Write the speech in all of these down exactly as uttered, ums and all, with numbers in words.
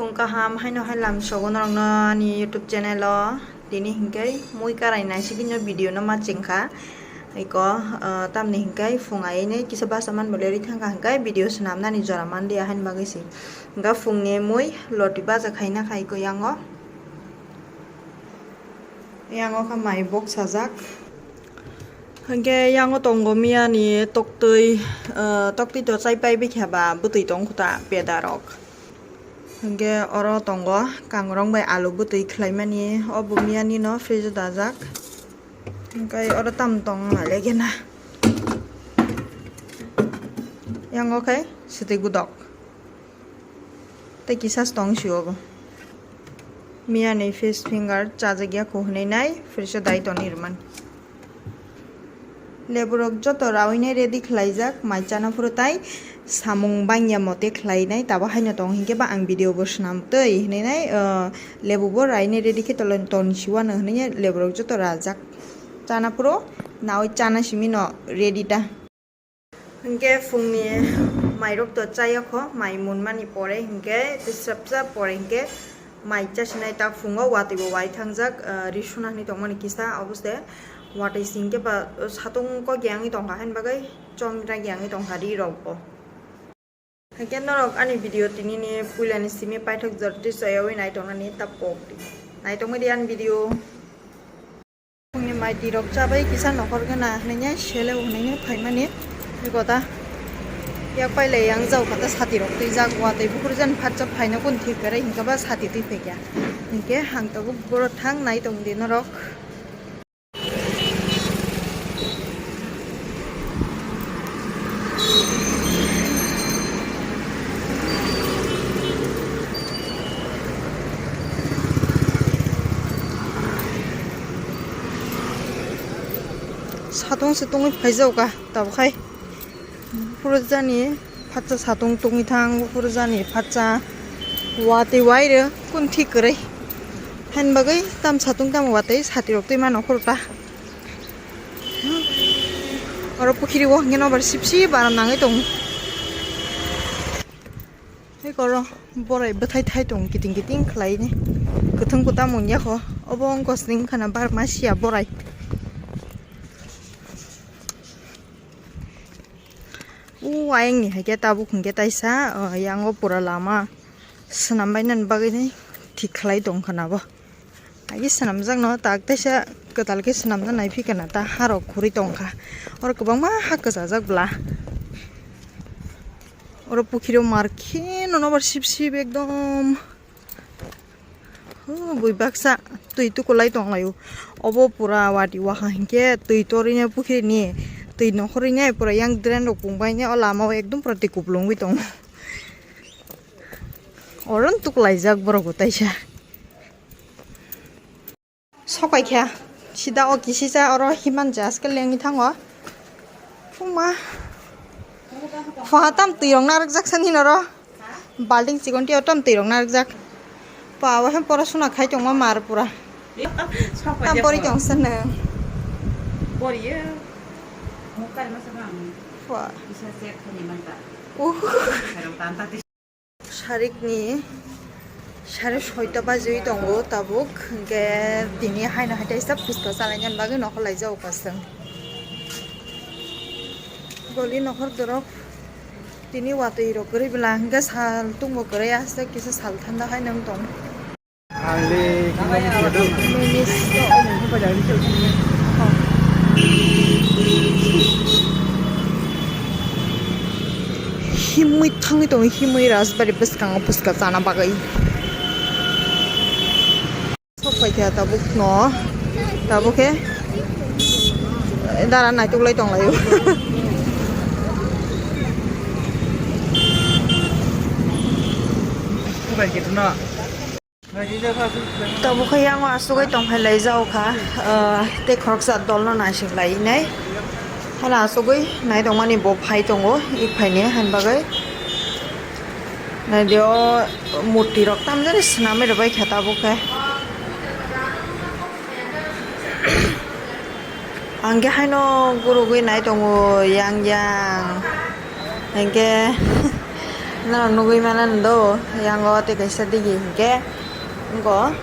Phung kaham haino hai lamsogo norokno ani YouTube channel o. Tini hinkhe mui karai naisigino video no ma chengkha. Iko, ah, tamni hinkhe phung aini kisa basa manbo lerwi thangkha hinkhe video swnamnani jora manliya haini bagwi se. Hinkhe phungni mui loti baja khaina khai ko yango. Yango kha mai bok sajak. Hinkhe yango tongo miyani toktwi, ah, toktwi to chai pai bikha ba bwtwi tong khuta peda rok. Hinkhe oro tongo kangrong bai alu bwtwi khlaimani, o bo miyani no fridge o dajak. Hinkhe oro tam tong nai lege na. Yango khe swtwi gudok. Tei kisa tong si obo. Miyani fish finger chajakya kho hinwi nai fridge o dai toni rwmani. Leburok joto rawi nai ready khlaijak, mai chana phuru tai samung bangya mote khlai nai, tabo haino tong hinkhe ba ang video bo swnam twi hinwi nai, ah, lebu bo rai nai ready khe tolon ton siwano hinwi leburok joto rajak. Chana phuru nawi chana simi no ready ta. Hinkhe phungni mairok to chayokho, mai munmani pore hinkhe tisrapsa pore hinkhe mai chasinai tak phungo watwi bo wai thangjak, ah, ri suna hinwi tongmani kisa oboste watwi singkhe ba satung kok yangwi tongkha haini bagwi chomra yangwi tongkha ri rok bo. Hinkhe norok ani video tinini puilani simi paithak jor twi chayawi nai tongnani ta pok di. Nai tongmani ani video. Phungni mai tirok chabai kisa nokhor gana hinwi sele hinwi phaimani. Eko ta yak pailai yang jao kata sati rok twijak watwi bukhur jan phatsa phaina kun thik kare hinkhe ba sati twi phaikya. Hinkhe hang tabuk borok thang nai tong di norok. Satung se tungwi phaijao ka tabuk hai. Buphuru jani phatsa satung tungwi thang, buphuru jani phatsa watwi wairw kun thik kwrwi. Haini bagwi tam satung tam watwi sati rok twi mano khorokta. Oro pukhiri o hwnkhe nobar sip sip baram nangwi tongo. Tei koro borai bwthai thai tongo kiting kiting khlaini. Kwthwng kwtam wngya kho. Obo wngkha sini wngkha na bar masiya borai. O ayang ni hai khe tabuk hwnkhe taisa, o, yang o pura lama swnam bainani bagwi thik khlai tong kha na bo. Agi swnamjakno tak teisa kwtal khe swnamna nai phikha na ta harok khurui tongkha. Oro kwbangma ha kwchajak bwla. Oro pukhiro mar khe nono bar sip sip ekdom. Huh, bui baksa twi tukulai tonglaio. Obo pura wati waha hinkhe twi torine pukhrini twi nokhorine pura yang drain rok pungbaine o lama o ekdom pura twi kuplungwi tongo. Oro tuklaijak borok bo taisa. Sokai kha. Sida o kisisa oro himan jas ke lengwi thango. Puma. Pha tam twi rok narwk jak sani noro. Balting chikon twi o tam twi rok narwk jak. Pa o hem pora suna khai tongma mar pura. Tam pori tong sene. Poriye. Mukari masa bang. Pha. Isa set khani manta. Uh. Sarong tanta. Sarikni sare soita bajiwi tongo tabuk, hinkhe tini haino hai taisa phuska chalainani bagwi nokhor laijao kasung. Goli nokhor dorok tini watwi rok kwrwi bwla hinkhe sal tungbo kwrwi aswk kisa sal thanda haino wng tong. Himwi thangwi tongo, himwi rajbari bwskango phuska chana bagwi. Sok paikha tabuk no, tabuk khe dara naituklai tonglaio. Tabuk khe yango asugwi tongphai lai jao kha, ah, tei khoroksa dolno naising lai nai. Hano asugwi nai tongmani bo phai tongo, ik phaini han bagwi. Nai di o murti rok tamjani swnamwi rwbai kha tabuk khe. Ang khe haino gurugwi nai tongo yang yang. Hinkhe Norok nugwi mano do, yango tei kaisa digi hinkhe wngkha.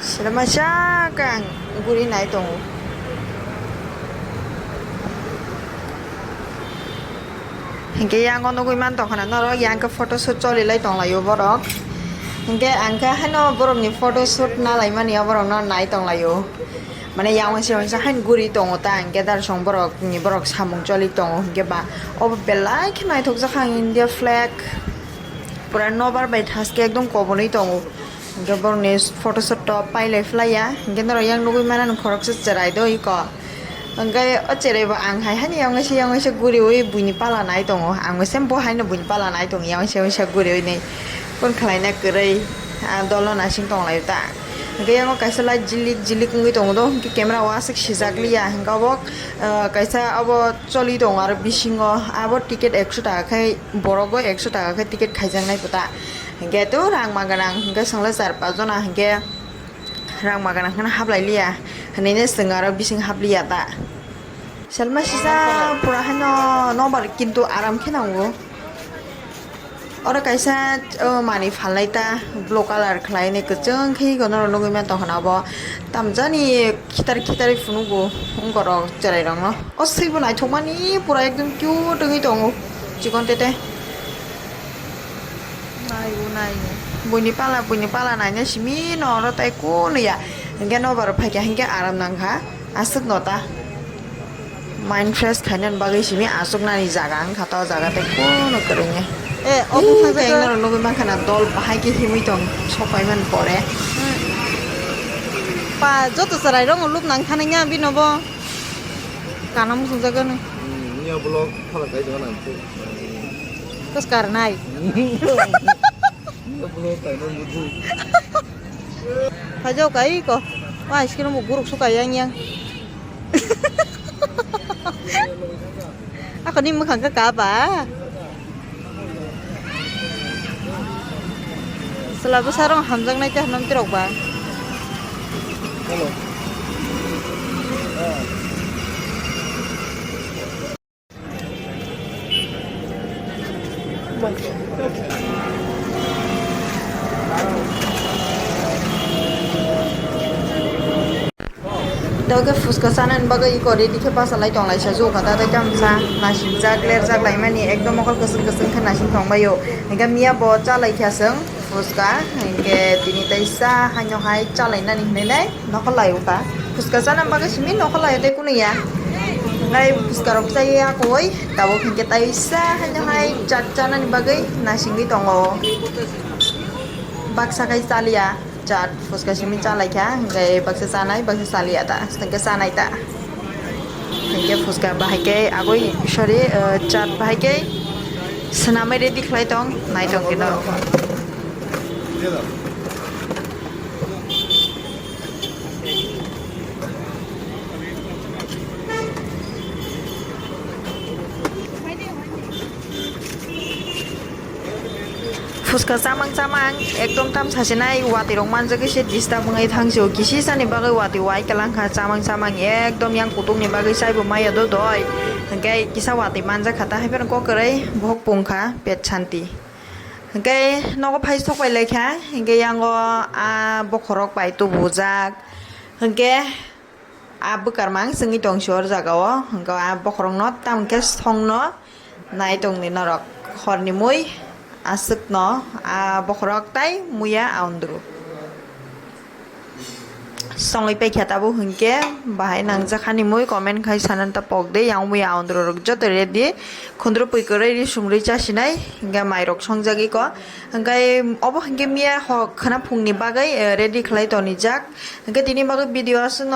Sila masa khe ang guri nai tongo. Hinkhe yango nugwi man tongkha na norok, yang khe photoshoot choli lai tonglaio borok. Hinkhe ang khe haino borokni photoshoot nalaimani o borokno nai tonglaio. Mane yang waisa waisa haino guri tongo ta, hinkhe darsong borokni borok samung choli tongo, hinkhe ba obo belai khe naithokjak ang India flag. Pura nobar bai thaske ekdom kobonwi tongo. Hinkhe borokni photoshoot to pailai phlaiya. Hinkhe norok yang nugwi mano khoroksa cherai do iko. Hinkhe o cherai bo ang hai hani yang waisa yang waisa guriwi buini pala nai tongo. Ang waisa bo haino buini pala nai tongo yang waisa waisa guriwi ni phone khlaina kwrwi. Ah, dolo nasing tonglaio ta. Hinkhe yango kaisa light jilik jilik wngwi tongo do. Hinkhe camera o aswk sijak liya. Hinkhe obo, ah, kaisa obo choli tongo aro bisingo. Abo ticket ekso taka khai. Borok bo ekso taka khe ticket khaijaknai bo ta. Hinkhe to rang ma gwnang hinkhe chwngla char pas jona hinkhe rang ma gwnang kheno hablai liya hinwi no chwng aro bising habliya ta. Selma sisa pura haino nobar kintu aram khe nango. Oro kaisa, o, manwi phalnai ta blue colour khlai ni kwchwng khe iko norok nugwi mantongkha na obo tamjani khitar khitar phunugo wngkha rok chwrai rokno. O swi bo naithokmani pura ekdom cute wngwi tongo. Chikon tete. Nai o nai o. Buini pala, buini pala naina simi no oro tai kunu ya. Hinkhe nobar phaikha hinkhe aram nangkha. Aswk no ta. Mind fresh khainani bagwi simi aswk nani jaga wngkha ta o jaga tai kunu kwrwngya. Eh, obo. Ih, thangsa khe norok nugwi mankha na dol bahai khe himwi tong sok paimani pore. Hmm. Pa joto chwrai rok lub nang thani ya bino bo. Kana muchungjak gwnwi. Hmm, ya vlog phala kai tongna nang. Kos karnai. Phaijago kai ko. Wa ice cream bo guruk suka yang yang. Ako ni mwkhang ka ka ba. Chwla bwsa rok hamjaknai tei hamjaknai rok ba. Hello. Tei khe phuska chanani bagwi iko ready khe bachalai tonglaisa, jukha ta tei tamsa naisijak lerjak laimani ekdom mokol kwchwng kwchwng khe naising tongbaio. Hinkhe miya bo chalaikha chwng phuska, hinkhe tini tei sa haino hai chalainani hinwi nai. Nokol lai wngkha. Phuska chana bagwi simi nokol lai tei kunu ya. Nai phuska rok chai ya koi. Tabuk hinkhe taisa haino hai chat chanani bagwi naisingwi tongo. Baksa khai chaliya chat phuska simi chalaikha. Hinkhe baksa chanai baksa chaliya ta. Hinkhe chanai ta. Hinkhe phuska bahai khe agoi sorry, uh, chat bahai khe swnamwi ready khlai tong nai tong khe norok. Phuska chamang chamang ekdom tam sasinai watwi rok manjagwi se disturb wngwi thangsio, kisi sani bagwi watwi wai kwlangkha chamang chamang ekdom yang kutung ni bagwi saibo maya do doi, hwnkhe kisa watwi manjakha ta haiphano kok kwrwi bohok pungkha pet santi. Hwnkhe nogo phai sok pai laikha, hwnkhe yango a bokhorok bai tubujak, hwnkhe a bwkar mang chwngwi tong si or jaga o, hwnkhe a bokhorok no tamo khe song no nai tong di norok, hor ni mui aswk no a bokhorok tai muya aundru. Songwi paikha tabuk hwnkhe bahai nangjakha ni mui comment khai sanani ta pok de, yang mui aundru rok joto ready khundru pui kwrwi ri sumrwi chasinai hwnkhe mai rok songjagwi ko hwnkhe obo hwnkhe miya hok khwna phung ni bagwi, eh, ready khlai tonijak hwnkhe tini bagwi video aswk no.